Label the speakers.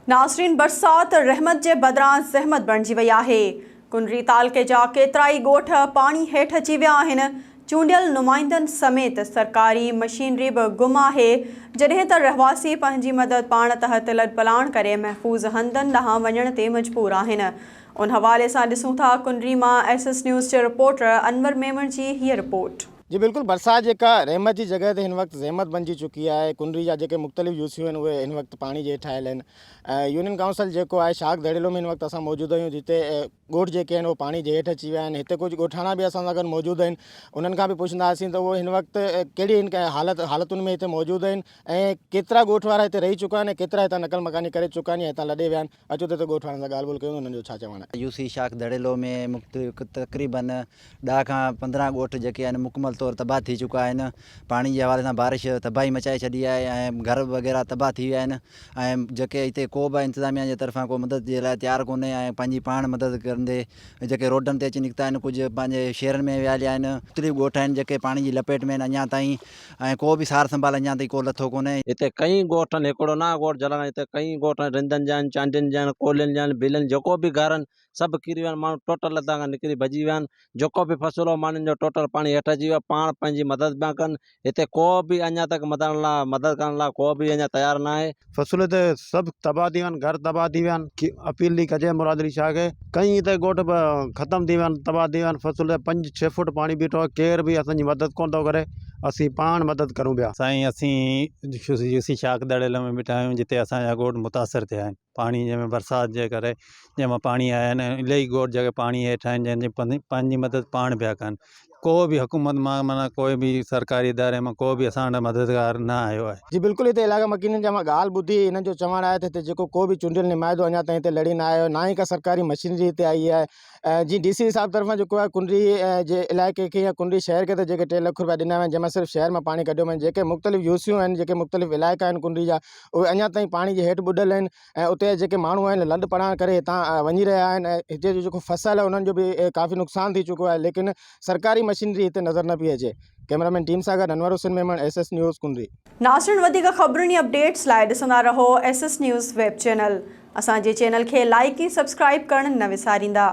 Speaker 1: ناظرين برسات رحمت جي بدران زحمت بڻجي وئي آهي، ڪنري تعلقي جا ڪيترائي ڳوٺ پاڻي هيٺ اچي ويا آهن، چونڊيل نمائندن سميت سرڪاري مشينري به گم آهي، جڏهن ته رهواسي پنهنجي مدد پاڻ تحت لڏپلاڻ ڪري محفوظ هنڌن ڏانهن وڃڻ تي مجبور آهن. ان حوالي سان ڏسون ٿا ڪنري مان ايس ايس نيوز جي رپورٽر انور ميمڻ جي هيء رپورٽ.
Speaker 2: جي بلڪل برسات جيڪا رحمت جي جڳهه تي هن وقت زحمت بنجي چڪي آهي ڪنري جا جيڪي مختلف يوسيون آهن اهي هن وقت پاڻي جي هيٺ آيل آهن ۽ يونين ڪائونسل جيڪو آهي شاخ ڌڙيلو ۾ هن وقت اسان موجود آهيون جتي ڳوٺ جيڪي آهن اهي پاڻي جي هيٺ اچي ويا آهن هتي ڪجهه ڳوٺاڻا به اسان سان گڏ موجود آهن انهن کان به پڇنداسين ته اهي هن وقت ڪهڙي هن حالت حالتن ۾ هتي موجود آهن ۽ ڪيترا ڳوٺ وارا هتي رهي چڪا آهن ۽ ڪيترا هتان نقل مڪاني ڪري چڪا آهن يا هتان لڏي ويا آهن اچو ته هتي ڳوٺ وارن سان ڳالهه ٻولهه ڪيون ته انهن جو ڇا چوڻ آهي.
Speaker 3: يو سي شاخ دڙيلو ۾ مختلف تقريبن ڏهه کان 15 ڳوٺ جيڪي آهن مڪمل طور تباهه ٿي چڪا آهن پاڻي جي حوالي سان بارش تباهي مچائي ڇڏي آهي ۽ گهر وغيره تباهه ٿي ويا آهن ۽ جيڪي هتي ڪو به انتظاميا جي طرفان ڪو مدد جي لاء تيار ڪونهي ۽ پنهنجي پاڻ مدد ڪندي جيڪي روڊن تي اچي نڪتا آهن ڪجهه پنهنجي شهرن ۾ ويا هليا آهن مختلف ڳوٺ آهن جيڪي پاڻي جي لپيٽ ۾ آهن اڃا تائين ۽ ڪو به سار سنڀال اڃا تائين ڪو لٿو ڪونهي.
Speaker 4: هتي ڪئين ڳوٺ آهن هڪڙو نه ڳوٺ جلان هتي ڪئين ڳوٺ آهن رندن جا آهن چانڊين جا آهن ڪولهين جا آهن ڀيلن جيڪو به گهر آهن سڀ ڪري ويا آهن ماڻهو ٽوٽل هتان کان نڪري ڀڄي ويا آهن جيڪو به فصل هو ماڻهن جو ٽوٽل پاڻي هيٺ اچي ويو آهي پاڻ پنهنجي مدد پيا ڪن هتي ڪو به اڃا تڪ مدد لاء مدد ڪرڻ لاء ڪو به اڃا تيار نه آهي.
Speaker 5: فصل هتي سڀ تباهه ٿي ويا آهن گهر تباهه ٿي ويا آهن اپيل ٿي ڪجي مراد علي شاهه کي ڪئين هتي ڳوٺ به ختم ٿي ويا آهن تباهه ٿي ويا آهن فصل پنج ڇهه فوٽ پاڻي بيٺو آهي ڪير به اسان جي مدد ڪونه ٿو ڪري اسين پاڻ مدد ڪرون پيا.
Speaker 6: سائين اسين يو سي شاخ دڙيل ۾ بيٺا آهيون جتي اسان جا ڳوٺ متاثر ٿيا آهن پاڻي جنهن ۾ برسات جي ڪري جنهن مان پاڻي آيا آهن ۽ الاهي ڳوٺ جيڪي پاڻي هيٺ آهن جنهن جي پنهنجي مدد پاڻ پيا ڪن ڪو به حڪومت مان معنيٰ ڪوئي به سرڪاري اداري مان ڪو به اسان وٽ مددگار نه آيو آهي.
Speaker 2: جي بلڪل هتي علائقا مڪينن جا مان ڳالهه ٻڌي هنن جو چوڻ آهي ته هتي جيڪو ڪو به چونڊيل نمائندو اڃا تائين هتي لڙي نه آيو آهي نه ئي ڪا سرڪاري مشينري هتي آئي آهي جي ڊي سي صاحب طرفان جيڪو آهي ڪنري جي علائقي کي يا ڪنري شهر کي ته جيڪي ٽي لک روپيا ڏنا ويا آهن جنهن مان صرف شهر مان پاڻي ڪڍيو وڃي جيڪي مختلف يوسيون آهن جيڪي مختلف علائقا آهن ڪنري جا اهي اڃا تائين پاڻي جي هيٺ ٻڏل آهن ۽ اتي جا جيڪي ماڻهو آهن لڏ پلاڻ ڪري هتان وڃي رهيا آهن ۽ هتي جو جيڪو فصل آهي انهن جو به ڪافي نقصان ٿي چڪو آهي ليڪن سرڪاري مشينري هتي نظر نه پئي اچي ڪئميرا مين ٽيم سان گڏ Anwar Hussain Memon S S news Kunri.
Speaker 1: ناظرين وڌيڪ خبرن ۽ اپڊيٽس لاء ڏسندا رهو S S news web channel اسان جي چينل کي لائيڪ ۽ سبسڪرائيب ڪرڻ نه وساريندا.